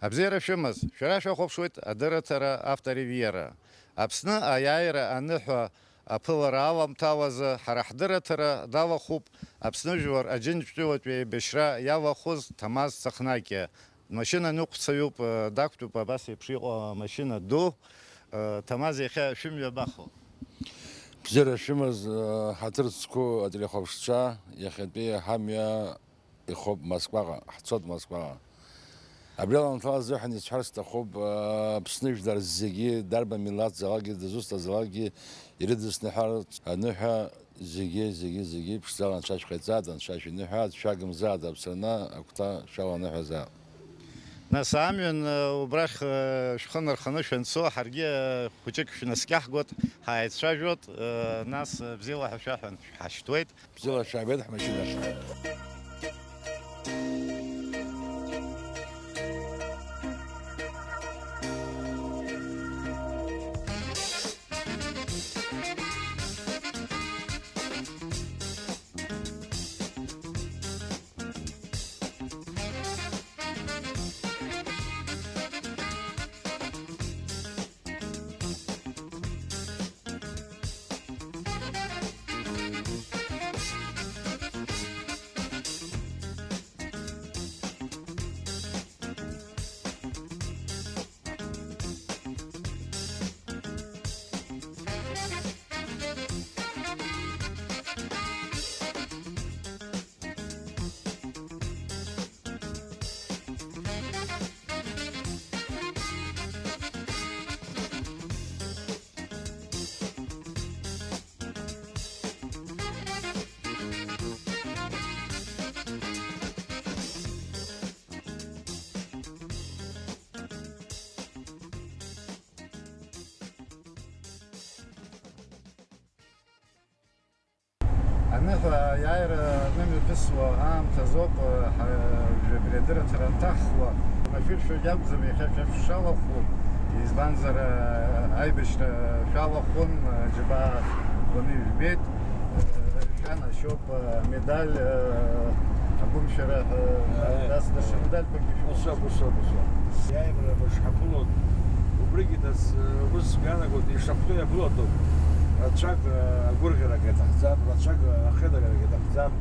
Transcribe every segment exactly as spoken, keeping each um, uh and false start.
Абзиара шәымаз, шәара шәахәаԥшуеит адырраҭара Авторевиара. Аԥсны аиааира аныҳәа аԥылара аламҭалазы ҳара ҳдырраҭара далахәуп Аԥсны жәлар Аџьынџьтәылатәи аибашьра иалахәыз Ҭамаз Цахнакиа. Машьына ныҟәцаҩуп, э, дақәтәоуп абас еиԥш иҟоу амашьына ду. Э, Ҭамаз, иахьа шәымҩа абахо? Бзиара шәымаз, э, ҳаҭыр зқәу ателехәаԥшцәа, иахьатәи ҳамҩа ихоуп Москваҟа, ҳцоит Москваҟа. Абри аламҭала азыҳәан исҳәар сҭахуп, Аԥсны жәлар зегьы, дарбан милаҭзаалакгьы, дызусҭазаалакгьы ирыдысныҳәартә аныҳәа зегьы, зегьы, зегьы ԥшӡала анцәа шәҟаиҵааит, анцәа шәиныҳәааит, шәагымзааит, аԥсраны агәҭа шәаланыҳәазаап. Нас амҩан, убрахь, шәхы нарханы шәанцо, ҳаргьы хәыҷык шәнаскьаҳгоит, ҳааицәажәоит, нас бзиала ҳәа шәаҳәан, шәҳашьҭуеит. Бзиала шәаабеит ҳмашьынахь. Аныҳәа аиааира анымҩаԥысуа аамҭазоуп, ҳа-, абри адырраҭара анҭаҳхуа. Машәыршәагь акәӡам иахьа шәа шәшалахәу, избанзар, аибашьра шәалахәын, џьабаа ӷәӷәаны ижәбеит, шәанашьоуп, амедаль, агәымшәара ҳәа, Аиеи. Нас даҽа медальқәакгьы шәымоуп. Усоуп, усоуп, усоуп. Иааимра мыш ҳаԥылон, убригьы нас, ус иаанагоит, ишахәҭоу иаԥылатәуп. Рацәак, агәырӷьарагь аҭахӡам, рацәак ахеилагарагь аҭахӡам.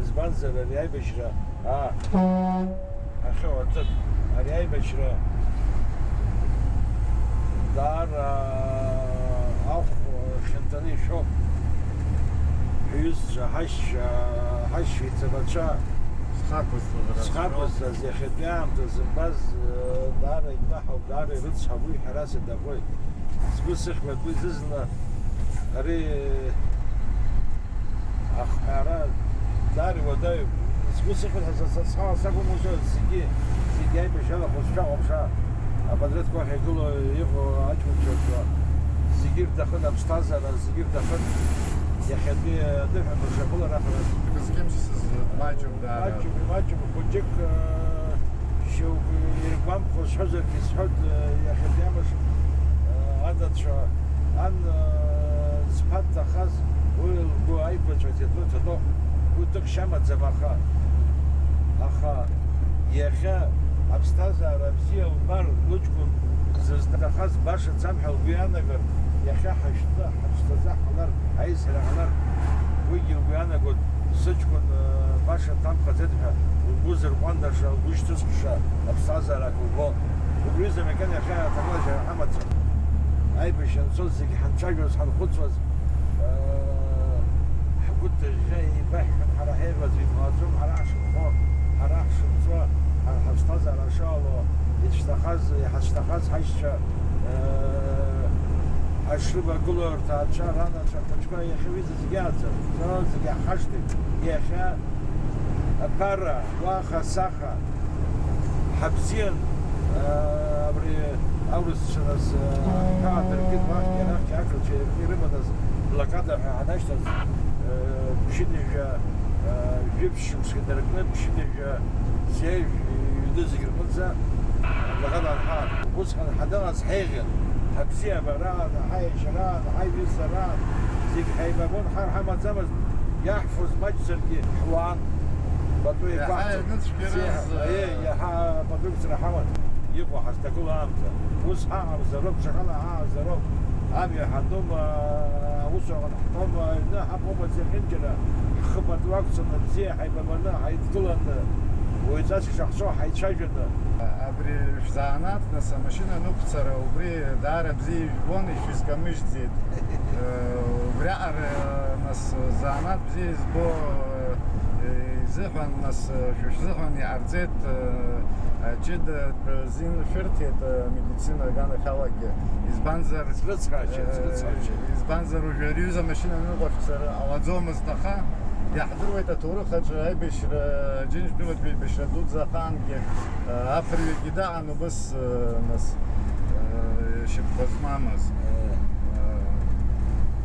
Избанзар, ари аибашьра, аа, ахьоу аҭыԥ, ари аибашьра даара ахә хьанҭаны ишәоуп. Ҳҩызцәа, ҳашьцәа, ҳашьцәа иҭабацәа. Зхы ақәызҵаз, зхы ақәызҵаз, иахьатәи аамҭа зымбаз, даара игәнаҳауп, даара ирыцҳауп, уи ҳәарас иаҭахуеит. Сгәы сыхьуеит уи зызны ари ахҳәаара даара иуадаҩуп. Сгәы сыхьуеит ҳәа са, са схала сакәым, ус зегьы, зегьы аибашьрала хәыҷқәа ҟаԥшьаа, апатриотқәа ахьагылоу иҟоу аҷкәынцәа рҿы зегьы ирҭахын аԥсҭазаара, зегьы ирҭахын иахьатәи аныҳәа мыршаԥыла раҳәара. Дызкьымсыз маҷуп, даара. Маҷуп, имаҷуп, хәыҷык, шьоук иргәамԥхо сҳәозаргьы сҳәоит, иахьатәи амш, анацәа, ан, зԥа дҭахаз, уи лгәы аиқәаҵәа ҭатәы ҭатәоуп, уи дыхшьа амаӡам, аха, аха иахьа аԥсҭазаара бзиа лбар, лыҷкәын зызҭахаз баша цам ҳәа лгәы иаанагар, иахьа ҳашьтәа, ҳаԥсҭазаара ҳалар, аизара ҳалар, уигьы лгәы иаанагоит, сыҷкәын, э, баша дҭамхаӡеит ҳәа лгәы зырҟәандаша, лгәы шьҭызхша аԥсҭазаара акы лбо. Убри рзы макьана иахьа аҭагылазаашьа ҳамаӡам. Аибашьра анцоз зегьы ҳанцәажәоз, ҳанхәыцуаз, э, ҳгәы ҭыӷьӷьа еибаҳҳәон, ҳара ҳеиӷьу аӡәы иҟалаӡом, ҳара ҳшынхо, ҳара ҳшынҵуа, ҳа-, ҳаԥсҭазаара шалоу, ицәҭахаз, иҳацәҭахаз ҳаишьцәа, э, ҳашрывагылоу рҭаацәа, ранацәа, ахәыҷқәа, иахьа уи зегьы иааӡам. Зегьы ҳхашҭит. Иахьа аԥара, уаха-саха, ҳабзиан, э, абри аурысцәа нас, э, ҳәаа дыркит, уахьгьы арахьгьы ақырҭцәа иркны ирымадаз блокада ҳәа ҳанашьҭаз, э, ԥшьынҩажәа, э, жәиԥшь шықәсгьы наркны, ԥшьынҩажәа зеижә ҩны зегь рҟынӡа блокада анҳалак. Усҟан ҳаныҟаз ҳеиӷьын, ҳабзиабараан, ҳаиашьараан, ҳаиҩызараан, зегь ҳаибабон, ҳар ҳамаӡамызт, иаҳфоз маҷзаргьы ҳуан, пату еиқәаҳҵон. Иаҳа ианыцәгьараз, еи, э, иаҳа пату еиқәҵара ҳаман. Иҟоу ҳазҭагылоу аамҭа. Ус ҳаҟамзароуп, ҽакала ҳаҟазароуп. Амҩа ҳантәома, аусура ҟанаҳтәома, аҩны ҳаҟоума зехьынџьара, ҳхы пату ақәҵаны, бзиа ҳаибабаны, ҳаидгыланы, уаҩҵас ишаҳцо ҳаицәажәаны. Абри шәзанааҭ, нас, амашьына анықәҵара, убри даара бзиа ижәбон, ишәызкамыжьӡеит. Убриаҟара, нас, занааҭ бзиа избо, изыҳәан, нас, шәа шәзыҳәан иҟарҵеит, ҷыдатә зин шәырҭеит, медицина аганахьалагьы. Избанзар, срыцҳашьеит, срыцҳашьеит. Избанзар, уажәы ари аҩыза амашьына аныҟәашәҵар ҟалаӡомызт, аха иаҳдыруеит аҭоурых аҿы аибашьра, Џьынџьтәылатәи аибашьра дуӡӡа ахаангьы, Аԥырҩгьы даан убыс, нас, шьапқәа змамыз.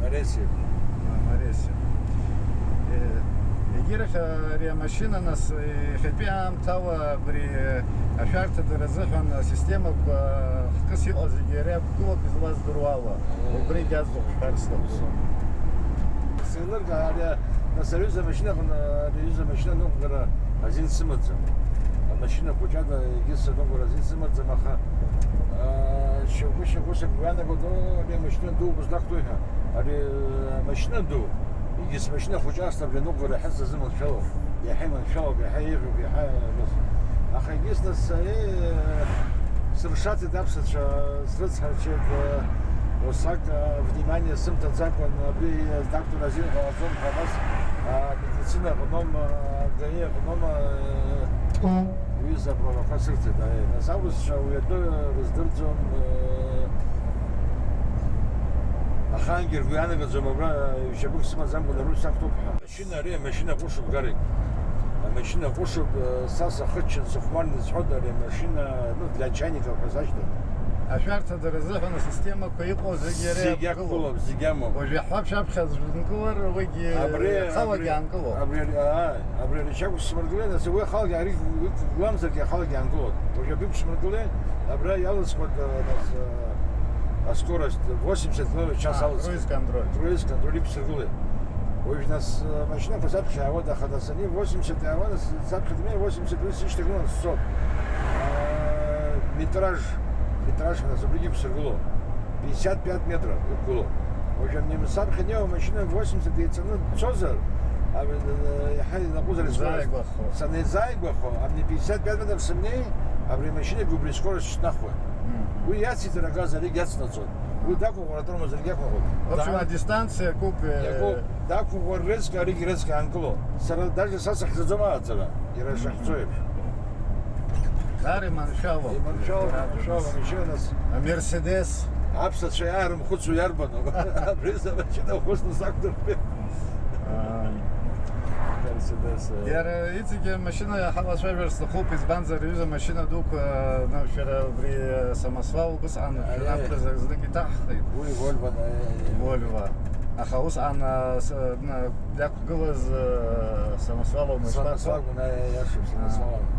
Маресиа. Маресиа. Егьирахь ари амашьына, нас, иахьатәи аамҭала абри ашәарҭадара азыҳәан асистемақәа хкыс иҟаз зегьы иара иақәгылоуп, излаздыруа ала. Убригь азыхәшәар сҭахуп. Сеилырга, ари, нас, аҩыза амашьына аҟны, ари аҩыза амашьына аныҟәгара азин сымаӡам. Амашьына хәыҷада егьыс аныҟәгара азин сымаӡам, аха, аа, шьоукы, шьоукы сыгәы иаанагоит, оо, ари амашьына ду узлахәҭои ҳәа. Ари, амашьына ду, егьыс машьына хәыҷы асҭабжь аныҟәгара ҳәа сазыманшәалоуп. Иаҳа иманшәалоуп, иаҳа еиӷьуп, иаҳа, нас. Аха егьыс, нас, сыршаҭеит аԥсацәа, срыцҳарчеит, усак, внимание сымҭаӡакәан, абри адоктор азин ҟалаӡом ҳәа, нас, медицина аҟнома, гаи аҟнома, ҩыза аправақәа сырҭеит, аиеи. Нас аурысцәа уи атәы рыздырӡом, ахаангьы ргәы иаанагаӡом, абра ҩ-шьапык сымаӡамкәа народ сақәтәоуп ҳәа. Машьына, ари амашьына ҟәышуп, Гарик. Амашьына ҟәышуп, э, са сахыччан, сыхәмарны исҳәоит, ари амашьына, ну, для чайников ҳәа сашьҭоуп. Ашәарҭадара азыҳәан асистемақәа иҟоу зегьы иара зегь иақәгылоуп. Иақәгылоуп, зегь амоуп. Уажә иаҳҳәап, шьаԥхьа аӡә дынкылар, уигьы абри, ахалагьы абри, аанкылоуп. Абри, аа, абри, ари шьақәсмыргылеит, нас уи ахалагьы, ари гәламзаргьы ахалагьы аанкылоит. Уажә абри иқәсмыргылеит, абра иалысхуеит, э, нас, э, аскорость восемьдесят километров в час, аа, алысхуеит. Круиз контроль. Круиз контроль иқәсыргылеит. Уажә нас, э, машьынақәа саԥхьа иаауеит, аха нас ани восемьдесят иаауа, нас саԥхьа днеи восемьдесят уи сышьҭагылан сцоит. Э, метраж, метраж ҳәа нас убригьы иқәсыргыло, пятьдесят пять метров иқәгылоуп. Уажә ани саԥхьа инеиуа амашьына восемьдесят еиҵаны дцозар, а, э, иаҳа илаҟәызар избоит. Санеизааигәахо. Санеизааигәахо, абни пятьдесят пять метров саннеи, абри амашьынагьы убри скорость шьҭнахуеит. Мм. Уи иациҵар агаз аригь иацнаҵоит. Уи дақәыӷәӷәар атормоз аригь иақәыӷәӷәоит. В общем, да, адистанциа куп, э, иакуп, дақәыӷәӷәар рыцқьа, аригь рыцқьа аанкыло. Сара даже са сахьӡаӡом аҟаҵара, иара шахьӡо еиԥш. Даара иманшәалоуп. Иманшәалоуп, иманшәалоуп, иманшәалоуп, нас. Амерседес. Аԥсацәа иаарымхәыцуа иарбану? Абри замашьына хәыцны сақәдыртәеит. Аа. Мерседес, э. Иара иҵегьы амашьына иаҳа лацәажәар сҭахуп, избанзар, аҩыза амашьына дуқәа, ну, шәара убри, э, самосвал убысҟан, аиеи, шәнапқәа зак-, знык иҭаҳхит. Уи Вольвон, аиеи. Вольво. Аха усҟан, э, с-, э, на-, иақәгылаз, э, самосвал аума ишԥарҳәо? Самосвал акәын, аиеи, иашоуп, аа, самосвал акәын.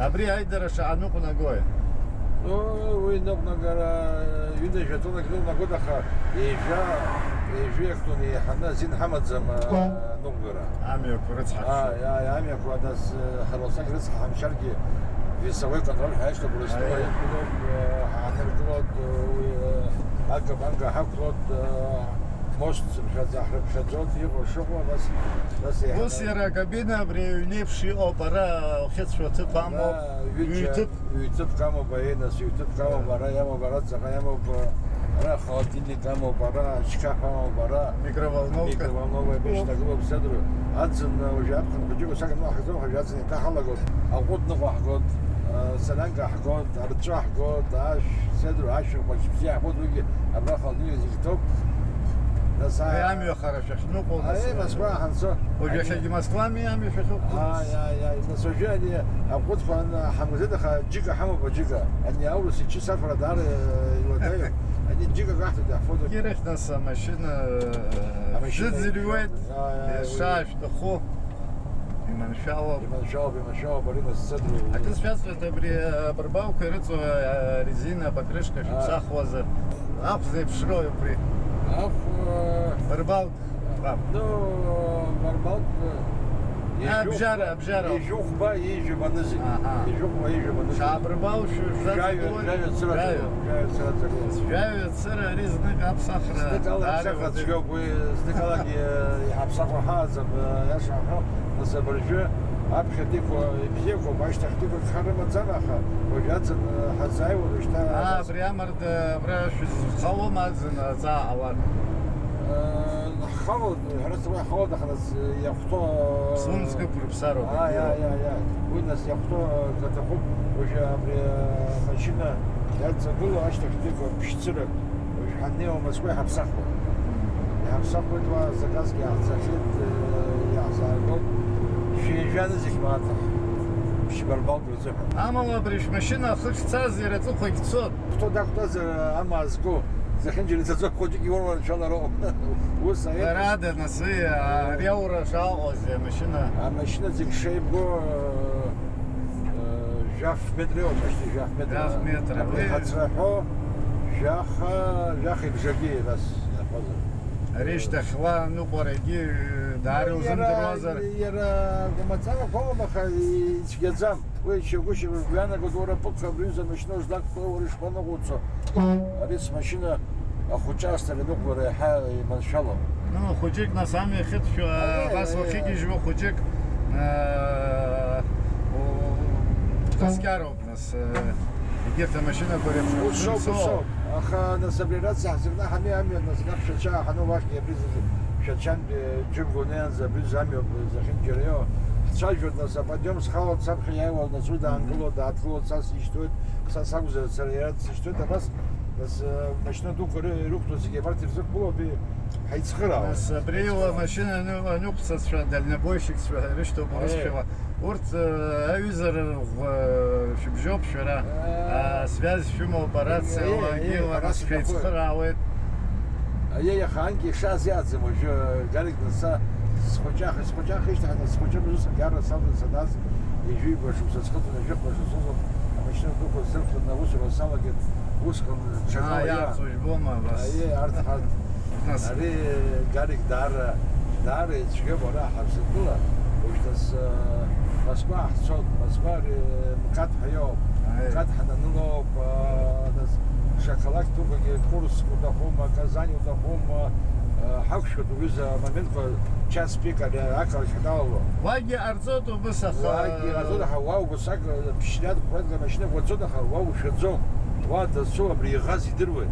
Абри аидара шаҟа ныҟәнагои? Ну, уи ныҟәнагара ҩынҩажәа тоннак ныҟәнагоит, аха ҩажәа, ҩажәа тонна еиҳаны азин ҳамаӡам, а, ныҟәгара. Амҩақәа рыцҳаԥшьоит. Ааи, ааи, амҩақәа, нас, ҳара усҟак рыцҳа ҳамшьаргьы, весовой контроль ҳәа иашьҭоуп, Урыстәыла, ааи, иқәгылоуп, ҳааныркылоит, уи, акапанга ҳақәлоит, Мост рԥхьаӡа ҳрыԥхьаӡоит, иҟоу шыҟоу, абас, абас иаҳа-, ус иара акабина абри аҩнеиԥш иҟоуп, ара ухьыҵәцәа ҭыԥ амоуп, ара ҩыџьа, ҩ-ҭыԥ. Ҩ-ҭыԥк амоуп, аиеи, нас, ҩ-ҭыԥк амоуп, ара иамоуп, ара ҵаҟа иамоуп, ара холодильник амоуп, ара ачқьаҳәа амоуп, ара микроволновка. Микроволновка еиԥш иҭагылоуп, сеидру. Аӡын, уажәы аԥхын хәыҷык усак аныҟаҳҵо, уажәы аӡын еиҭаҳалагоит, аҟәыд ныҟәаҳгоит, а, солянка ҳгоит, арҵәы ҳгоит, ашә, сеидру, ашәа хәыҷ бзиа ҳгоит, уигьы абра холодильник зегь ҭоуп. Нас, а, амҩа хара шәахьныҟәо, нас, аиеи, Москва ҳанцо. Уажәы ани- иахьагьы Москвами амҩа шәахьыҟоу, нас. Аи, аи, аи, нас уажәы ани аҟәыдқәа ан-, ҳамгәаҭа, аха џьыка ҳамоуп, аџьыка. Ани аурыс ичы сафара даара, э, иуадаҩуп. Ани џьыка гаҳҭоит, иаҳфоит. Ирахь, нас, амашьына, э, амашьына шәыӡырҩуеит, иаҳфоит. Аи, аи, уи. Ишаашәҭаху. Иманшәалоуп. Иманшәалоуп, иманшәалоуп, ари насыцатәу. Акы сшәасҳәоит, абри, а, абарбалқәа ирыҵоу, а, арезина, апокрышка, а, шәыԥсахуазар. Ахә зеиԥшроу убри? Ахә, а, барбалк. Ну, барбалк, а, ижәух-, абжьара, абжьара. Ижәыхәба, ижәаба нызқь. Аҳа. Ижәыхәба, ижәаба нызқь. Шаабарбал шәы-, жәаҩа, жәаҩа цыра. Жәаҩа. Жәаҩа цыра. Жәаҩа цыра ари знык аԥсахра. Зныкала аԥсахра цәгьоуп, уи зныкалагьы иҳаԥсахуа ҳааӡам, иаша ҳҳәо, нас абыржәы аԥхьатәиқәа ибзиақәоуп, ашьҭахьтәиқәа гха рымаӡам, аха уажә аӡын ҳазааиуан, уажәшьҭа. Аа, абри амарда, абра шәызхалом аӡын, аҵаа ҟалар? Ҳхалон, ҳара сара иҳхалон, аха нас иахәҭоу. Слымӡ кықәырԥсароуп. Аи, аи, аи, аи. Уи нас иахәҭоу акы аҭахуп, уажәы абри амашьына иадҵагылоу ашьҭахьтәиқәа ԥшьцырак. Уажә ҳаннеиуа Москва иҳаԥсахуеит. Иҳаԥсахуеит, уа заказгьы иаҳҵахьеит, э, иаҳзааргоит. Шәи жәа нызқь мааҭ ԥшьба рбалк рзыҳәа. Амала абри шәмашьына ахы шцаз иара аҵыхәагь цот. Хто дақәтәазар амаа зку, зехьынџьара ицаӡом, хәыҷык иуруан шәалароуп. Ус аиеит. Ҳәарада, нас, уи, а, ари аура шаҟоз, амашьына. Амашьына зегь шеибгоу, э, э, жәаф метр иоуп, почти жәаф метр. Жәаф метр, абри уи. Иҳацраҳәо, жәаха, жәаха ибжагьы, нас, иаҳәозар. Ари шьҭахьла аныҟәарагьы, э, даара иара, узымдыруазар. Иара мацара акәым, аха ицәгьаӡам. Уи ишьагәышьа гәҩанагоит, уара ԥыҭк абри аҩыза амашьына узлақәтәоу, уара ишԥаныҟоуҵо? Ари смашьына ахәыҷы асталинықәлара иаҳа иманшәалоуп. Ну, хәыҷык, нас, амҩа ахьыҭшәо, аиеи, абас аиеи, уахьыгьежьуа хәыҷык, аа, у-, ҭаскьароуп, нас, э, егьырҭ амашьынақәа реиԥш. Ус ауп, ус ауп. Аха, нас, абри рацәа ҳзыркнаҳаны амҩа, нас, ак шәача ҳану уахьгьы абри зегьы шәачантәи џьыбго неанӡа абри замҩоуп, зехьынџьара иоу. Ҳцәажәоит, нас, аподиум схало, саԥхьа иааиуа, нас, уи даангыло, дааҭгыло, са сишьҭоит, са сакәзар, сара иара дсышьҭоит, абас, нас, э, машьына дуқәа ры-, ирықәтәоу зегьы абарҭ ирзықәгылоуп, ҳаицхыраауеит. Нас, абри уа машьына ану-, аныҟәцацәа, дальнобойщикцәа ҳәа ирышьҭоуп, аиеи, урысшәала. Урҭ, э, аҩызара, э, шәыбжьоуп шәара. Э. А, связь шәымоуп, арациа, э, э, уаагьы, э, уа, нас, арациа шәеицхыраауеит. Аиеи, аха анкьа ишааз иаӡам уажәы, Гарик, нас, са схәыҷаха, схәыҷаха ишьҭахь, нас, схәыҷы мызусым, иара салган саназ, ҩажәи жәаба шықәса схыҵуан, ҩажәи хәба шықәса сыҟоуп, амашьына дуқәа сзырхәаны аусура салагеит, усҟан ҽакала. Аа, иа- иаацәажәома абас? Аиеи, арҭ, арҭ. Нас. Ари Гарик даара, даара ицәгьоуп ара Ҳаԥсадгьыла. Уажәназ, э, Москва ҳцоит, Москва ари МКАД ҳәа иоуп. Аи. МКАД ҳананылоуп, э, нас шақалақь дуқәагьы, Курск уҭахума, Казань уҭахума, э, ҳақәшәоит уҩыза амоментқәа час пик ари ақалақь ҳаналало. Уагьы ҟарҵоит убыс, аха. Уагьы ҟарҵоит, аха уа убасак, э, ԥшьҩык, ԥшьҩык амашьынақәа цоит, аха уа ушәаӡом. Уа дасу абри иӷаз идыруеит.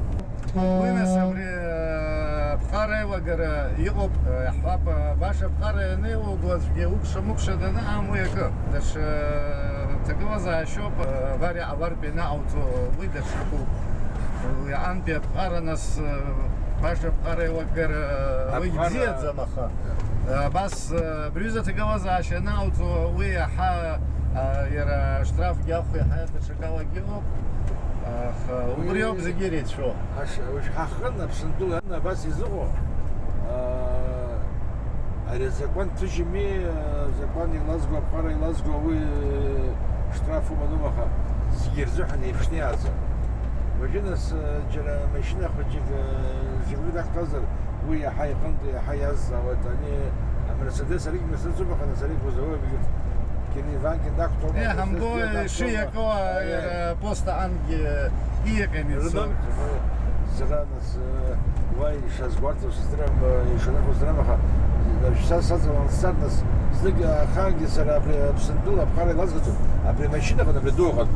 Уи нас абри, э, аԥҟара аилагара иҟоуп, э, иаҳҳәап, э, баша аԥҟара ианеилуго аӡәгьы укәша-мыкәша данаам уи акы. Даҽа, э, ҭагылазаашьоуп, э, авариа ҟалартә ианаҟауҵо уи даҽакуп. Уи аҟантәи аԥҟара нас, э, баша аԥҟара аилагара, э, уигь аԥҟара бзиаӡам, аха, э, абас, э, абри аҩыза аҭагылазаашьа анаҟауҵо уи иаҳа, э, иара аштрафгьы ахә иаҳа даҽакалагьы ыҟоуп. Аха уи убри ауп зегьы иреицәоу. Аш-, уажә ҳахын Аԥсынтәыла абас изыҟоу, аа, ари азакәан ҭыжьми, азакәан еилазго, аԥҟара еилазго, уи, э, штраф умаӡам, аха зегьы рзыҳәан еиԥшны иааӡам. Уажәы нас, э, џьара машьына хәыҷык, э, Жигули дахьҭазар, уи иаҳа иҟынтә, иаҳа иазҵаауеит. Ани амерседес аригь мырсыцуп, аха нас аригь узауеи, абигь Кениванки дақәтәоума, Э, ҳамбои, Мерседес шиакоу, дақәтәоума? Э, иара апоста ангьы иҟами, Рномер, цо. Сара, нас, э, уа ишазгәарҭо сыздырам, э, ишанырҳәо сыздырам, аха, э, са саҵалан сцар, нас, знык, э, ахаангьы сара абри Аԥсынтәыла аԥҟара илазгаӡом, абри амашьынаҟны, абри адуаҟны.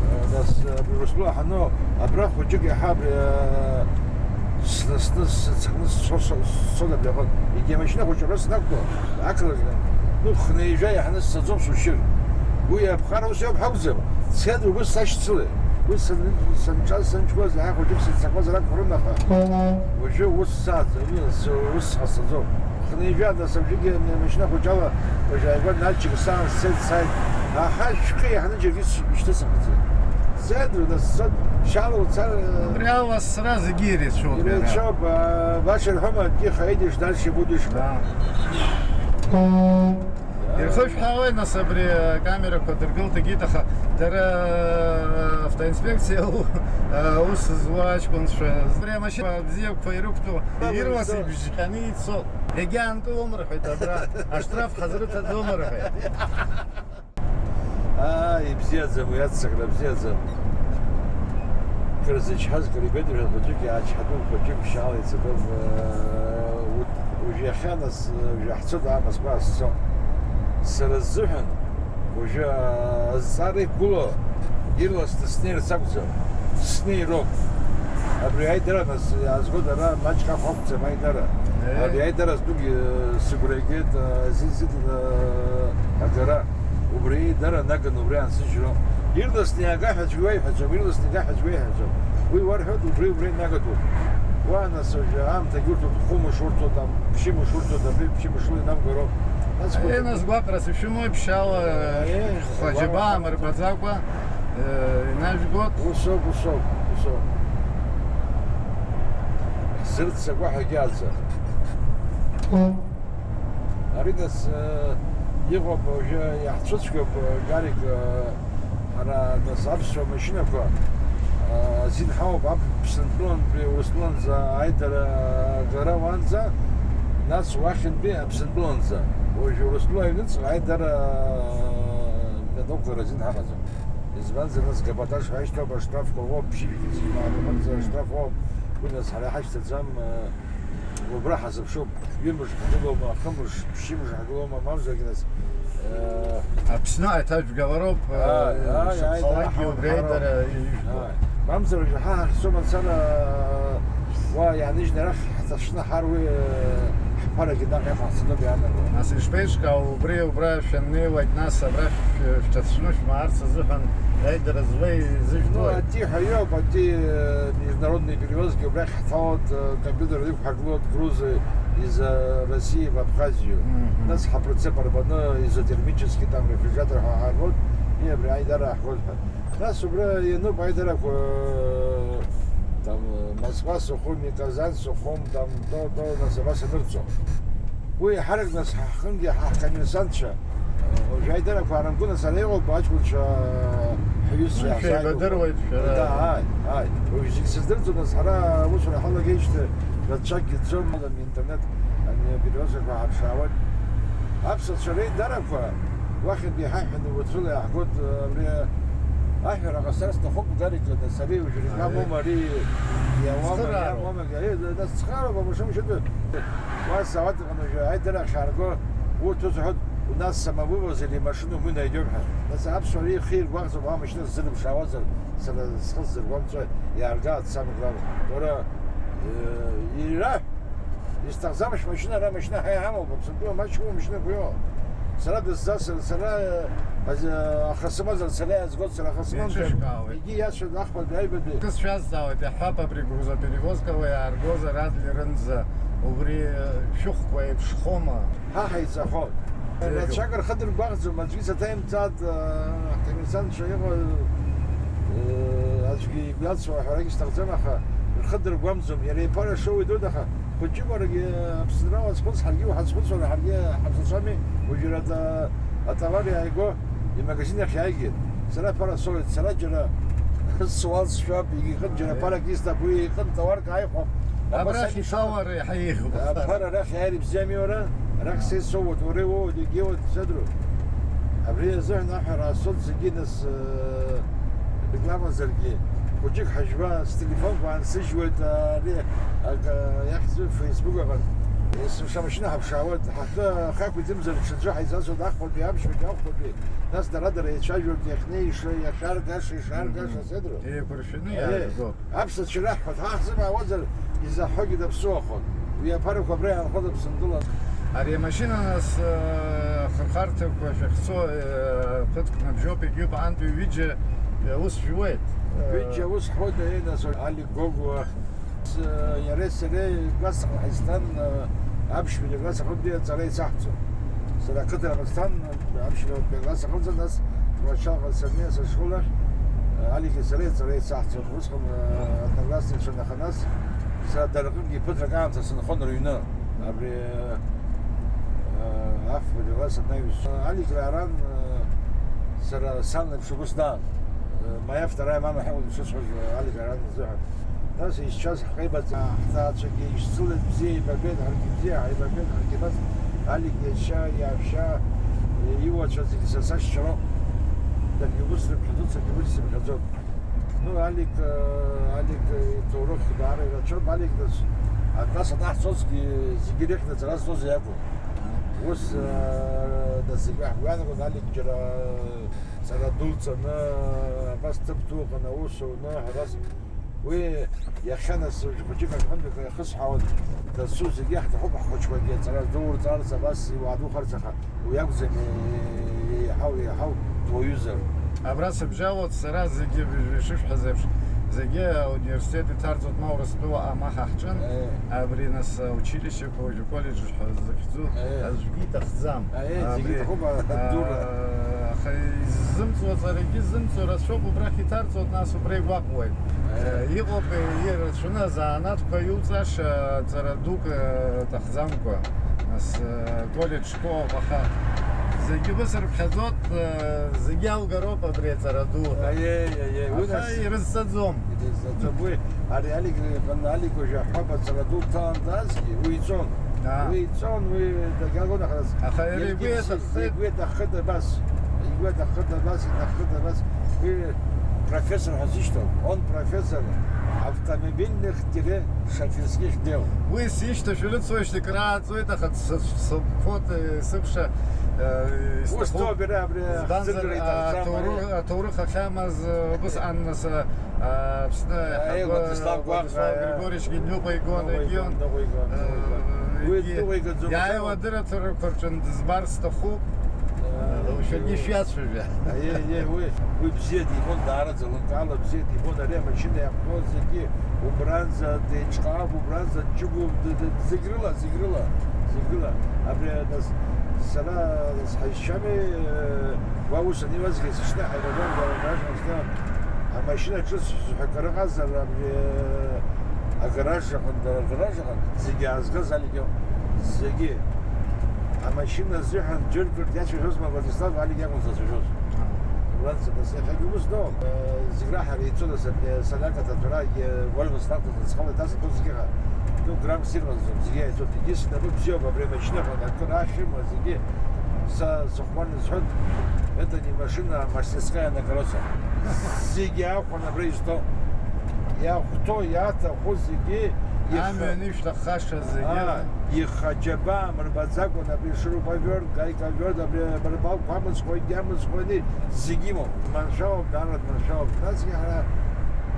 Э, нас, э, абри Урыстәыла ҳану, абра хәыҷык иаҳа абри, э, сны, сны, сцаны сцо, сцо, сцон абри аҟны. Егьи амашьына хәыҷы абра снақәтәо, ақалақь, ну, хынҩажәа иаҳаны сцаӡом, сушьыр. Уи аԥҟара ус иоуп ҳакәӡам. Цедру ус сашьцылеит. Уи сан-, санҿаз, санҿқәаз, иаҳа хәыҷык сыццакуазар акәхарын, аха уажәы ус сааӡ-, ус ҟасҵаӡом. Хынҩажәа, нас абжьыгьы амашьына хәыҷала уажә ааигәа Нальчик саан сцеит, сааит. Аҳа, шәҟәы иаҳаны џьаргьы сшьҭысымхаӡеит. Цедру, нас, цо-, шьала уцар, Убри ала сара зегьы иреицәоуп иара. Иреицәоуп, а, баша ирҳәома, тихо едешь, дальше будешь. Да. Ирхышәҳәаауеи, нас, абри акамерақәа дыргылт, егьит, аха дара, автоинспекциа у-, аус зуа аҷкәынцәа, абри амашьына бзиақәа ирықәтәоу, ирлас ибжьҟьаны ицо. Егьаанкылом рҳәеит абра, аштраф ҳазрыҭаӡом рҳәеит. Аа, ибзиаӡам уи аццакра, бзиаӡам. Кыр зычҳаз, кыр игәеиҭажәан хәыҷык, иаачҳатәын хәыҷык, ԥшьаала ицатәын, э, уд-, уажә иахьа нас, э, уажә ҳцоит, аа, Москва сцо. Сара сзыҳәан, уажәы, э, азҵаара иқәгылоу, ирласны снеирц акәӡам, снеироуп. Абри аидара нас иаазгоит, ара маҷк ахә акәӡам аидара. Э. Абри аидара зтәугьы, э, сыгәра игеит, э, зин-зин, э, агара. Убри дара наган убри ансыжьроуп. Ирласны иага ҳәа аӡәы иуеиҳәаӡом, ирласны иага ҳәа аӡәы иуеиҳәаӡом. Уи уарҳәоит, убри, убри нагатәуп. Уа, нас, уажәы аамҭагьы урҭоит, хәымш урҭоит, ам-, ԥшьымш урҭоит, абри ԥшьымш уи намгароуп. Нас Е, нас гәаҟра сышәымоуи, ԥшьаала, Е, хәаџьабаа гәаҟра. Мырбаӡакәа, е, инажәгоит. Усоуп, усоуп, усоуп. Зырццакуа ҳәагьы аӡам. Ари нас, э, иҟоуп, уажәы иаҳцәыцәгьоуп, э, Гарик, э, ҳара нас аԥсуа машьынақәа, э, азин ҳауп Аԥсынтәылантәи Урыстәыланӡа аидара агара уанӡа, нас уахьынтәи Аԥсынтәыланӡа. Уажәы Урыстәыла аҩныҵҟа аидара, э, мҩаду ақәлара азин ҳамаӡам. Избанзар, нас каботаж ҳашьҭоуп, аштрафқәа уоуп, ԥшьышәи ҵхи мааҭ аҟынӡа аштраф уоуп. Уи нас ҳара иҳашьҭаӡам, э, Убра ҳазыԥшуп, ҩымш ҳгылоума, хымш, ԥшьымш ҳгылоума, мамзаргьы нас, э, Аԥсны аиҭажәгалароуп, э, Ааи, ааи, ааи, шаҟа ааи, убри ҳара, аидара ижәбо. Ааи. Мамзар уажәы ҳа ҳахьцо мацара, уа иааныжьны арахь ҳҵашны ҳар уи, э, ҳԥарагьы наҟ иаҟа ҳцаӡом иаанаго. Нас ишԥеиҿкаау убри, убра шәаннеилак, нас абра шә-, шәҭацәны шәмаарц азыҳәан аидара зуеи Ну, зыжәдои? Ати ҳәа иоуп, ати, э, международный перевозки убрахь ҳҭалоит, э, компьютер иқәҳаргылоит грузы из, э, России в Абхазию. Мгм. Нас ҳапроцеп арбаны изотермический там рефрижератор ҳәа ҳаргоит, и абри аидара ҳгоит ҳәа. Нас убра иануп аидарақәа, э, там, э, Москва, Сухуми, Казань, Сухум, там, то, то, нас абас анырҵо. Уи иҳарак нас ҳхынгьы ҳа ҳкоммерсантцәа, э, уажәы аидарақәа аарымгоны сара иҟоуп аҷкәынцәа, ҳҩызцәа Уи иаҳзааигәоуп. Шәеибадыруеит шәара. Да, ааи, ааи. Уажә зегь сыздырӡом, нас ҳара аусура ҳалагеижьҭеи рацәакгьы ӡом, ала интернет, ани аперевозкақәа ҳаршаауеит. Аԥсуацәа реидарақәа уахьынтәи иҳаҳҳәаны уаҵәыла иаҳгоит, э, абри аҳәара ҟасҵар сҭахуп, Гарик, нас ари уажә реклама Аиеи. Ума, ари иауама, Цхыраароуп. Иауама, ари, нас цхыраароуп, амашьына мшьыда. Уа сауаҭ Уажәы аидара ахьаарго, урҭ рзыҳәан, у нас самовывоз или машину мы найдём ҳәа. Нас аԥсуаа рхы иргәаҟӡом, уа амашьына сзырыԥшаауазар, сара схы сзыргәамҵуа, иааргааит самограмма. Уара, э, ираҳә, исҭахӡам шәмашьына, ара амашьына ҳа иҳамоуп, Аԥсынтәыла маҷк умашьынақәа иоуа. Сара дысзасыр, сара, э, аз-, э, ахра сымазар, сара иаазгоит, сара ахра сымамкәа. Еиҿышәкаауеит. Егьи иацәажәо ахԥатәи аҩбатәи. Кы сшәазҵаауеит, иаҳҳәап, абри грузоперевозкала иааргозар Адлер рынӡа, убри, э, шәыхәқәа еиԥшхома? Ҳа ҳаиҵахоит. Еиӷьуп. Рацәак рхы дыргәаҟӡом, аӡәгьы саҭаимҵааит, э, ҳҭамырсанцәа иҟоу, э, аӡәгьы игәы иалсуа аҳәарагьы сҭахӡам, аха рхы дыргәамҵӡом. Иара иԥара шоуа идоит, аха хәыҷык уарагьы Аԥсынра уазхәыц, ҳаргьы уҳазхәыцуан, ҳаргьы ҳаԥсацәами, уажәы ара ата-, атовар иааиго. Имагазин ахь иааигеит. Сара аԥара соуеит, сара џьара суал сшәап, егьа иҟынтә џьара Е. Аԥарак исҭап, уи иҟынтә товарк ааихәап. Абас Абрахь аиԥш ишауа ара иаҳа еиӷьуп. Аԥара арахь иааир ибзиами уара? Арахь са исоуеит, уара иуоуеит, егьиуеит, садру. Абри азыҳәан аҳәара ҟасҵоит зегьы нас, э, рекламазаргьы. Хәыҷык ҳажәба, стелефонқәа аансыжьуеит, ари, ак-, иахьӡу Facebook аҟны. Есымша амашьына ҳаԥшаауеит, ҳаҭыр ахақәиҭымзар ҽаӡәы ҳаизасуеит, ахԥатәи, аԥшьбатәи, ахәбатәи, нас дара-дара еицәажәоит, иахьнеиша, иахьаргаша, ишаргаша, седру. Еиқәыршәаны Аиеи. Иааргоит. Аԥсацәа раҳҳәоит, ҳахьӡым аауазар, изаҳҳәогьы даԥсуахон. Уи аԥарақәа абра иаанхоит Аԥсынтәыла. Ари амашьына нас, э, ахырхарҭақәа шәахьцо, э, ԥыҭк набжьоуп, егьиуп, антәи ҩыџьа, э, ус жәуеит. Э, ҩыџьа ус ҳҳәоит, аиеи, нас, Алик Гогәуа, с-, иареи сареи классаҟны ҳаизҭан, э, аԥшьбатәи акласс аҟынтәи аҵара еицаҳҵон. Сара ақыҭаҟны сҭан, аԥшьбатәи акласс аҟынӡа, нас Тҟәарчалҟа саннеи сашкол ахь, э, Алики сареи аҵара еицаҳҵон. Усҟан, э, одноклассницәан, аха нас сара дара рҟынгьы ԥыҭрак аамҭа сынхон рыҩны. Абри, э, афбатәи акласс анаҩс. Алик Раҳран, э, сара сан леиԥш игәы снаан. Э, моя вторая мама ҳәа ишысҳәоз Алик Раҳран изыҳәан. Нас исшьаз ҳхеибаҵ-, ҳҭаацәагьы ишьцылеит, бзиа еибабеит, ҳаргьы бзиа ҳаибабеит, ҳаргьы нас Алик иашьа, иаҳәшьа, иуацәа зегьы са сашьцәа роуп. Даргьы ус рыԥхьаӡоит, саргьы уи сыԥхьаӡоит. Ну, Алик, э, Алик, э, иҭоурых даара ирацәоуп. Алик нас акласс анаҳҵозгьы зегьы ирыхьӡ аҵара зҵоз иакәын. Ус, э, нас зегьы ҳгәы иаанагон, Алик џьара, э, ҵара дулҵаны, абас ҭыԥ дуҟаны аус ауны, ҳәарас. Уи иахьа нас уажә хәыҷык аҟынтәи акы иахысҳәаауан, дасу зегьы иаҳҭахуп ҳхәыҷқәагьы аҵара здурҵарц, абас иуаадухарц, аха уи акәӡами еиҳау, еиҳау дуаҩызар. Абра сыбжьалоит сара зегьы, ишышәҳәаз еиԥш, зегьы ауниверситет иҭарҵоит, ма Урыстәыла, ма ҳа ҳҿын. Е. Абри нас аучилищеқәа уажәы колледжқәа ҳәа захьӡу, Аиеи. Аӡәгьы иҭахӡам. Аиеи, зегьы Абри, иҭахуп, а, адура. Аха иззымҵуа ҵарагьы зымҵуа рацәоуп, убрахь иҭарҵоит, нас убра игәаҟуеит. Аиеи. Э, иҟоуп, э, ирацәаны азанааҭқәа иуҵаша ҵара дук, э, ҭахӡамкәа. Нас, э, колледж школоуп, аха зегьы бысырԥхьаӡоит, э, зегьы алгароуп абри аҵара ду. Аиеи, аиеи, уи Аха нас ирызцаӡом. Ирызцаӡом, уи. Ари Алик иҟны, Алик уажәы аҳәап аҵара ду дҭалан даазгьы, уи иҵон. Аа. Уи иҵон, уи дагьалон, аха нас Аха иара игәы иагьи иаҭаххеит. Игәы иаҭаххеит абас. Игәы иаҭаххеит абас, иҭаххеит абас. Уи профессор ҳәа зышьҭоу. Он профессор автомобильных тире шоферских дел. Уи сишьҭашәа рыцуеижьҭеи крааҵуеит, аха ц-, ц-, сыԥхоит, э, сыԥша, э, Ус истәуп. Ҭоуб иара абри Избанзар, ахӡыргара иҭахӡам, аҭоурых, ари. Аҭоурых ахьамаз, э, убысҟан нас, э, Аԥсны Аиеи, ҳагәы Владислав Гәаҟ, Владислав аиеи. Григорьевич Генлиуҟа игон, Ныҟәигон, егьион. Ныҟәигон, Э, Ныҟәигон. Уи егьи-, ныҟәигаӡом, иааиуа аха адырраҭарақәа рҿы дызбар сҭахуп. Э, Э, шәаргьы уи шәиацәажәа. Аиеи, аиеи, уи, уи бзиа дибон, даараӡа лымкаала бзиа дибон, ари амашьына иаҳәо зегьы убранӡа деиҿкаап, убранӡа дҷыгәуп, д-, д-, зегь рыла, зегь рыла, зегь рыла. Абри, нас, сара, нас, ҳаишьцәами, э, уа ус аниуазгьы, сышьҭа ҳаибабон, дара граждан шьҭа амашьына ҿыц ҳәа акыр ыҟазар, абри, э, агараж аҟынтә, дара агараж аҟынтә, зегь аазгаз Алик иоуп, зегьы. Амашьына азыҳәан џьыркырҭ иацәажәозма Владислав, Алик иакәын дзацәажәоз. Уранӡа, нас иахьагьы ус доуп. Э, зегь раҳа реицәоу, нас, абни асариак аҭаҭәарагьы, уажәы снақәтәаз, схала иҭасырҭоз зегьы ҟа-, ну, граммс иҟанаҵом, зегьы иааицәоуп. Единственное, абы бзиоуп, абри амашьына аҟны акыр ахьымуа зегьы, са сыхәмарны сҳәоит, это не машина, а мастерская на колесах. Зегьы ахәан абра изҭо. Иахәҭоу, иаҭаху зегьы ихы- Амҩан ишәҭаххаша зегьы. Аа, ихы аџьабаа мырбаӡакәа, абри шуруповерт, гайковерт, абри амырбалқәа амыцхәагьы, амыцхәагьы зегьы имоуп. Дманшәалоуп, даара дманшәалоуп. Насгьы ҳара,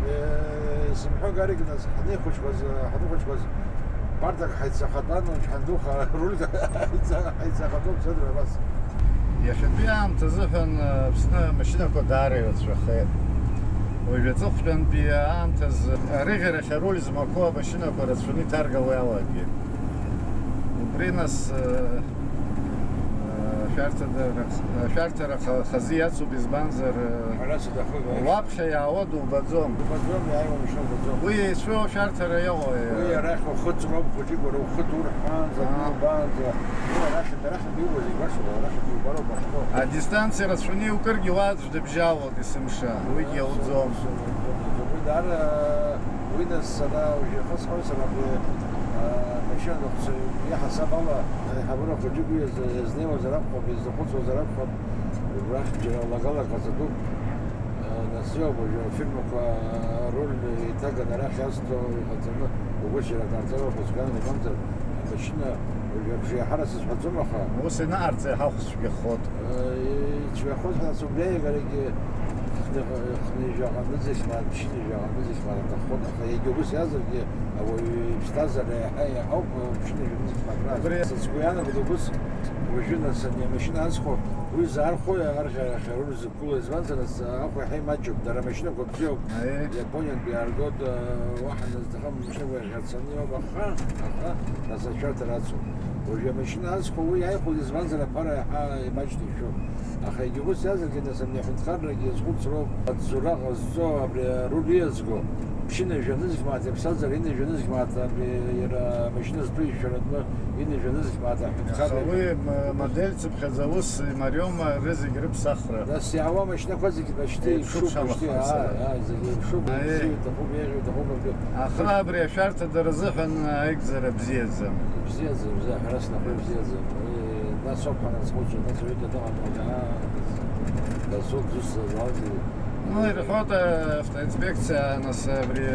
э, сымҳәо гарик нас ҳанеихәыҷқәаз, ҳанхәыҷқәаз, партак ҳаицахатәан, уажә ҳанду ха-, рульк ҳаица-, ҳаицахатәоуп, седра абас. Иахьатәи аамҭазыҳәан, э, Аԥсны амашьынақәа даара ирацәахеит. Уажә аҵыхәтәантәи аамҭазы арыӷьарахь аруль змақәоу амашьынақәа рацәаны иҭаргало иалагеит. Убри нас, э, э, ашәарҭада-, ашәарҭара ха-, хазы иацуп, избанзар, э, Ҳәарас аҭахуп, аиеи. Уаԥхьа иаауа дубаӡом. Дубаӡом, иааиуа мшәа убаӡом. Уи еицәоу ашәарҭара иҟои? Уи арахь ухыҵроуп, хәыҷык уара ухы ҭурҳәаанӡа, Аа. Дубаанӡа. Уи арахь, арахь иубо зегь башоуп, арахь иубароуп, башоуп. Адистанциа рацәаны иукыргьы уа аӡә дыбжьалоит, есымша. Уигьы иауӡом. Уи даара, уи нас сара уажәы ихысҳәон сара абри, а, машьына ныҟәцаҩ иаҳасаб ала, аиҳабыра хәыҷык уи иаз-, иазнеиуазар акәхап, излахәыцуазар акәхап, убрахь џьара лагала ҟаҵатәуп. А, Бзиоуп, уажәы афирмақәа руль еиҭаганы арахь иазҭо иҟаҵаны, убыс џьара акарҵара уахәыцган, имамзар, амашьына уажәы абжеиҳара сызҳәаӡом, аха ус инаҟарҵа иҳахәцәгьахоит. Ицәгьахоит ҳәа нас убри аиагарагьы хны-, хнеижәаҟа нызқь мааҭ, ԥшьынҩажәаҟа нызқь мааҭ аҭаххон, аха егьа убыс иазаргьы ауаҩы иԥсҭазаара иаҳа иаҳауп, ԥшьынҩажәа нызқь мааҭ раасҭа. Убри сгәы иаанагоит убыс, уажәы нас ани амашьына азхәо, уи заархәои арӷьарахь аруль зықәгылоу, избанзар, нас ахә иаҳа имаҷуп, дара амашьынақәа бзиоуп, Аиеи. Иапониантәи иааргоит, уаҳа назҭахым амашьынақәа иахьацаны иоуп, аха, аха, нас ашәарҭара ацуп. Уажәы амашьына азхәо уи иааихәоит, избанзар, аԥара иаҳа имаҷны ишәоуп. Аха егьа убыс иазаргьы, нас ани аҳәынҭқаррагьы иазхәыцроуп, аҵзура ҟазҵо, абри аруль ииазго, ԥшьынҩажәа нызқь мааҭ иаԥсазар, инҩажәа нызқь мааҭ абри иара амашьына зтәу ишәаратәы, инҩажәа нызқь мааҭ аҳәынҭқар. Аха уи м-, модель цыԥхьаӡа ус имариоума рызегь рыԥсахра? Нас иаауа амашьынақәа зегьы почти еиԥшуп, еиԥшуп, почти, амахәарцара. Ааи, ааи, зегьы еиԥшуп, Аиеи. Бзиа иҭахуп, еиӷьу иҭахуп, абри. Аха абри ашәарҭа дара рзыҳәан аигӡара бзиаӡам. Ибзиаӡам, бзиа, ҳәарас нахуи бзиаӡам. Уи нас ауп ҳаназхәыцуа, нас уаҩы дыҟам, уаҳа дасоуп зусҭцәаз алгьы. Ну, ирҳәоит, автоинспекциа, нас абри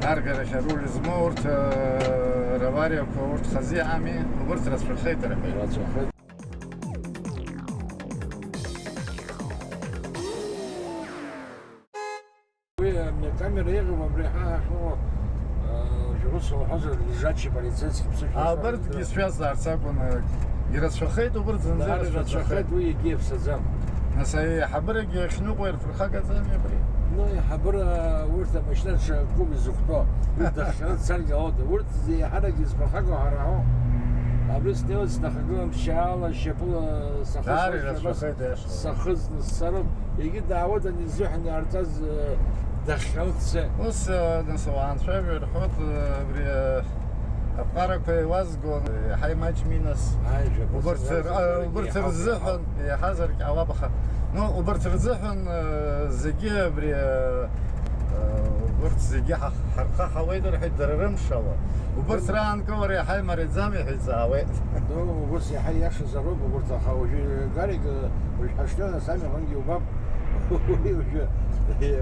аргарахь аруль змоу урҭ, равариақәа урҭ хазы иҟами, убырҭ рацәахеит, рҳәеит. Рацәахеит. Уи амҩакамера еиӷьуп, абри ҳа ҳахьыҟоу, э, ус уҳәозар, лежачий полицейский ԥсышәа. Абарҭгьы сшәазаарц акәын, э, ирацәахеит, убырҭ зынӡа Даара ирацәахеит. Ирацәахеит, уи егьи иаԥсаӡам. Нас аиҳабырагьы ахьныҟәо ирԥырхагаӡами абри? Ну, аиҳабыра урҭ амашьына рҿы акуп изықәтәоу. Уи дахҟьаны дцаргьы ҟалоит. Урҭ зеиҳарак изԥырхагоу ҳара ҳауп. Абри снеиуеит, снахагылан ԥшьаала, шьапыла сахысуеит, Даара шьапыла ирацәахеит, аиаша. Сахысны сцароуп. Егьи даауеит, ани изыҳәан иаарҵаз, э, дахьхьаут сцеит. Ус, э, нас ауаа анцәажәо ирҳәоит, э, абри, э, аԥҟарақәа еилазгон, э, иаҳа имаҷми нас. Аи, жәаба, Убырҭ сара р-, сара э, убырҭ иаҳауп, рзыҳәан, иаҳауп. Иаҳазаргь ҟалап, аха, ну, убырҭ рзыҳәан, э, зегьы абри, э, э, убырҭ зегьы ҳах-, ҳархаҳауеит рҳәеит, дара рымшала. Убырҭ раанкылара иаҳа имариаӡам, иҳәеит, заауеит. Ну, убыс иаҳа иашазароуп убырҭ, аха уажәы Гарик, э, уажә ҳашьҭоу, нас амҩа аҟынгьы убап. Уи уажәы,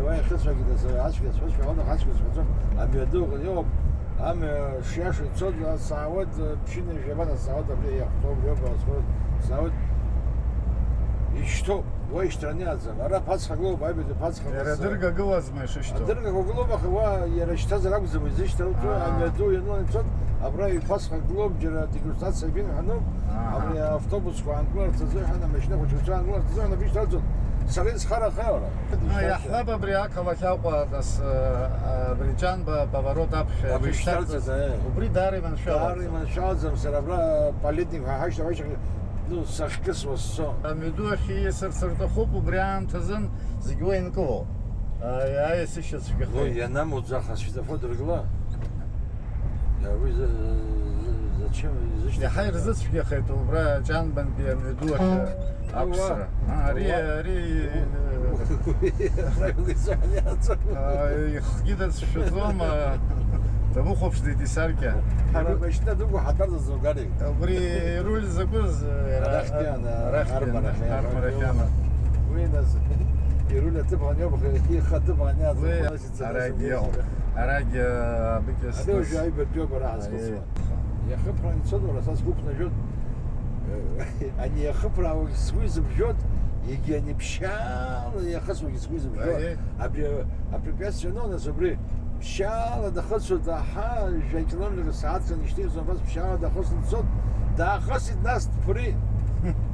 уа ихыцәагьы, нас ацәгьа сҳәозшәа, аха ацәгьа сҳәаӡом, амҩа ду аҟны иоуп, амҩа шиашоу ицоит, нас саауеит, э, ԥшьынҩажәа ма, нас саауеит, абри иахәҭоу мҩоуп, ас саауеит. Ишьҭоуп, уа ишьҭраны иааӡам. Ара ԥацха гылоуп, аҩбатәи ԥацха Иара лассы. Адырга гылазма ишышьҭоу? Адыргақәа гылоуп, аха уа иара шьҭазар акәӡам изышьҭоу, Аа. Амҩаду ианылан ицоит, абра ҩ-ԥацха гылоуп, џьара дегустациа бин ҳәа ануп, Аҳа. Абри автобусқәа аанкыларц азыҳәан, амашьына хәыҷқәа аанкыларц азыҳәан абри шьҭарҵоит. Сара исхарахеи уара? Ну, иаҳҳәап, абри ақалақь Аҟәа, нас, э, абри Ҷанба поворот аԥхьа Абри ишьҭарҵаз. Шьҭарҵаз, э. Убри даара иманшәалаӡам. Даара иманшәалаӡам, сара абра Палетник ҳәа ҳашьҭа, ҳашьҭахь, ну, сахькьысуа сцо. Амҩаду ахь ииасырц рҭахуп, убри аамҭазын зегь уа инкыло. Аиа, аиа, сышьацәгьахеит. Ну, ианамуӡах асветофор дыргыла. Иа, уи за-, за-, зачем изышьҭ-, Иаҳа ирзыцәгьахеит убра Ҷанбантәи амҩаду ахь Уа. Ақәсра. А, ари, Уа. Ари, Уа. А, ихгьы дацәшәаӡом, а, дамыхәаԥшӡеит исаркьа. Ҳара машьына дуқәа ҳатәарҵаӡом, Гарик. Убри ируль закәыз, а, Арахьтәи ара-, ана, арахьтәи армарахь, ана, армарахь ана. Уи нас, ируль аҭыԥ аниоуп, ихы аҭыԥ аниаҵ-, Уи Арагьы иҟоуп. Арагьы абыкьа Ари уажәы сҭаз. Аҩбатәиоуп ара ҳазхәыцуа. Аиеи. Иахыԥраан ицон, уара, са сгәы ԥнажәон. Ани иахыԥраауагь сгәы изыбжьон, егьи ани ԥшьаала иахысуагь сгәы изыбжьон. Аиеи. Абри апрепятствие, ну, нас убри ԥшьаала дахысуеит, аҳа, жәа километр сааҭ хан ишьҭеиҵон, абас ԥшьаала дахысны дцот, даахысит, нас дԥырит.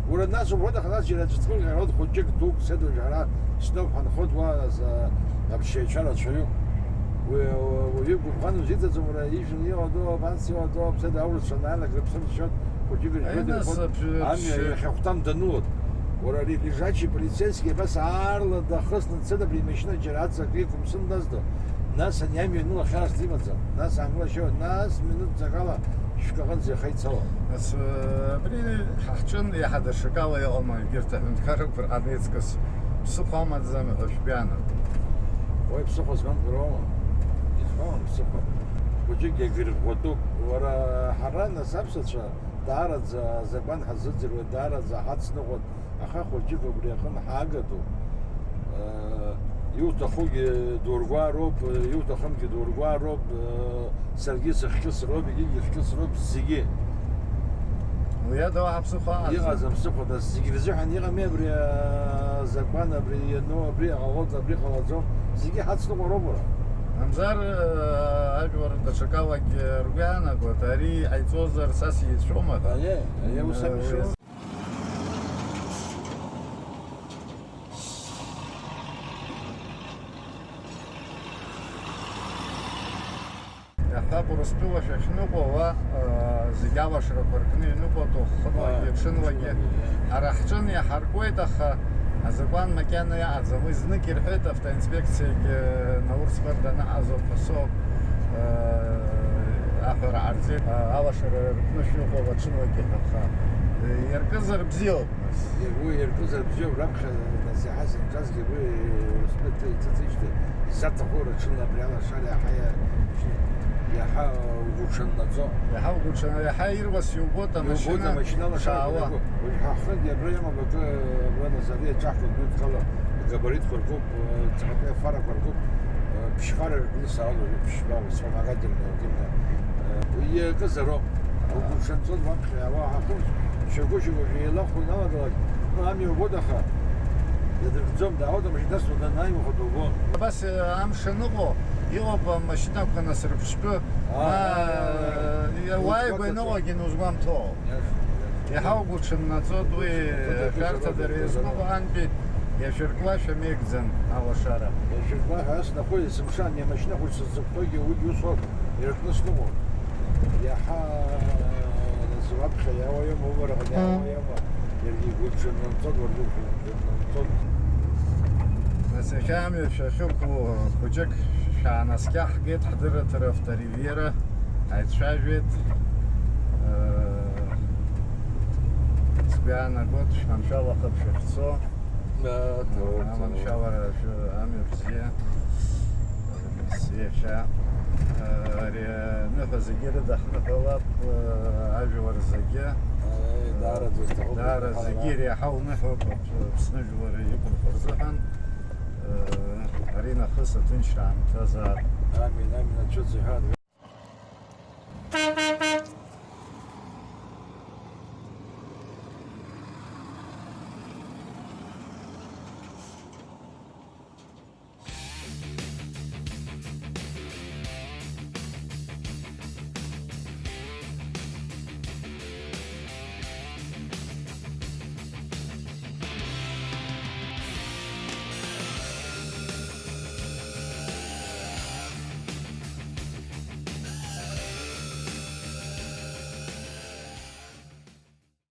Уара, нас убоит, аха нас џьара аӡә дхырҟьар, урҭ хәыҷык, дук, сыда, ҳара сноуп ҳанхоит уа, нас, а, аԥсшьаҩцәа рацәаҩуп. Уи, уаҩы гәыбӷан узиҭаӡом, уара, ижәла иҟадоу, абанс иҟадоу, аԥсыда аурысцәа анааилак рыԥсы ршьоит, хәыҷык ржәуеит, Аинас ирхоит, аԥ-, амҩа аԥсшьаҩ- иахьахәҭам данылоит. Уара, ари лежачий полицейский абас аарла дахысны дцеит, абри имашьына џьара аҵак иқәымсын дазҭо. Нас ани амҩа анылахьарахь димаӡам. Нас аамлашьо, нас минуҭ ӡакала шәкаҟынӡа иаха ицалон. Нас, э, абри ҳа ҳҿын иаҳа даҽакала иҟама, егьырҭ аҳәынҭқаррақәа рҟны еиҵкыс ԥсыхәа амаӡам ҳәа шәгәы иаанагома? Уи ԥсыхәа змам кыр оума? Измам ԥсыхәа. Хәыҷык иагьырӷәӷәатәуп. Уара, ҳара нас аԥсуацәа даараӡа азакәан ҳазыӡырҩуеит, даараӡа ҳацныҟәоит, аха хәыҷык убри аҟны ҳаагатәуп. Э, Иуҭахугьы дургәаароуп, иуҭахымгьы дургәаароуп, саргьы сыхьхьысроуп, егьигьы ихьхьысроуп, зегьы. Уи ада уаҳа ԥсыхәа ыҟаӡам. Иҟаӡам ԥсыхәа, нас зегьы рзыҳәан иҟами абри азакәан, абри иану, абри ҟалоит, абри ҟалаӡом, зегьы ҳацныҟәароуп уара. Мамзар, ажәлар даҽакалагьы ргәы иаанагоит, ари ҟаиҵозар са сеицәоума ҳәа. Аиеи, аиеи, ус ами ишыҟоу. Иаҳҳәап, Урыстәыла шәахьныҟәо, уа, э, зегь алашарақәа ркны иныҟәо, ҭоуххынлагьы, ҽынлагьы. Ара ҳҿын иаҳаркуеит, аха азакәан макьана иаҟаӡам. Уи знык ирҳәеит, автоинспекциагьы Наурс ҟыр данаҟаз ауп ҳәа соуп, э, аҳәара ҟарҵеит. Э, алашара ркны шәыҟоуп, аҽынлагьы ҳәа, аха, э, иаркызар бзиоуп. Уи иртәызар бзиоуп, раԥхьа нас иаҳа сынҵәазгьы уи уаҵәтәи иҭыҵижьҭеи, исаҭаху рыҽны абри алашара иаҳа иа-, иаҳа угәуҽаннаҵо. Иаҳа угәуҽанна-, иаҳа ируас иубоит. Иубоит амашьына амашьына алашара шаауа. Уажә ҳахынгьы абра иамам акы, абра нас ари иаҿаҳкуеит, гәыдкала агабаритқәа ркуп, ҵаҟатәи афарақәа ркуп, ԥшьфара ркны саауан уажәы, ԥшьба, вспомогательная, уи иакызароуп. Угәуҽанҵон уаԥхьа. Уаҳа хымш, шьоукы-шьоукы уажәы еилахәо иналагалак, ну, амҩа убоит, аха иадыркӡом, даауеит амашьына дасуа, данааи уаха дубон. Абас, э, амш аныҟоу, иҟоуп амашьынақәа нас рыԥштәы. Аа, аа, аа, уааигәа ианыҟоугьы нузгәамҭо. Иаша, иаша. Иаҳа угәуҽаннаҵоит уи, шәарҭа дара иазгәыку антәи иашәыркла шәамеигӡан алашара. Иашәыркла ҳәа ас нахуи есымша ани амашьына хәыҷ сыззықәтәогьы уигьы усоуп, иркны сныҟәон. Иаҳа нас уаԥхьа иаауа иоума, убарҟан иаауа иоума, иаргьы игәырҽаннаҵон, уаргьы угәырҽаннаҵон. Нас иахьа амҩа шәахьықәу хәыҷык шәаанаскьа ҳгеит, ҳдырраҭара Авторивьера ҳаицәажәеит. Э, сгәы иаанагоит, шәманшәалахап шәахьцо. Аманшәалара, шәы-, амҩа бзиа. Иахьа, э, ари аныҳәа зегьы рыдаҳныҳәалап, э, ажәлар зегьы. Аи, даараӡа зҭахуп. Даара зегьы иреиҳау ныҳәоуп Аԥсны жәлар иқәынхо рзыҳәан. Э, ари нахыс аҭынчра аамҭазаап. Амин, амин, ацәыӡ иҳәа.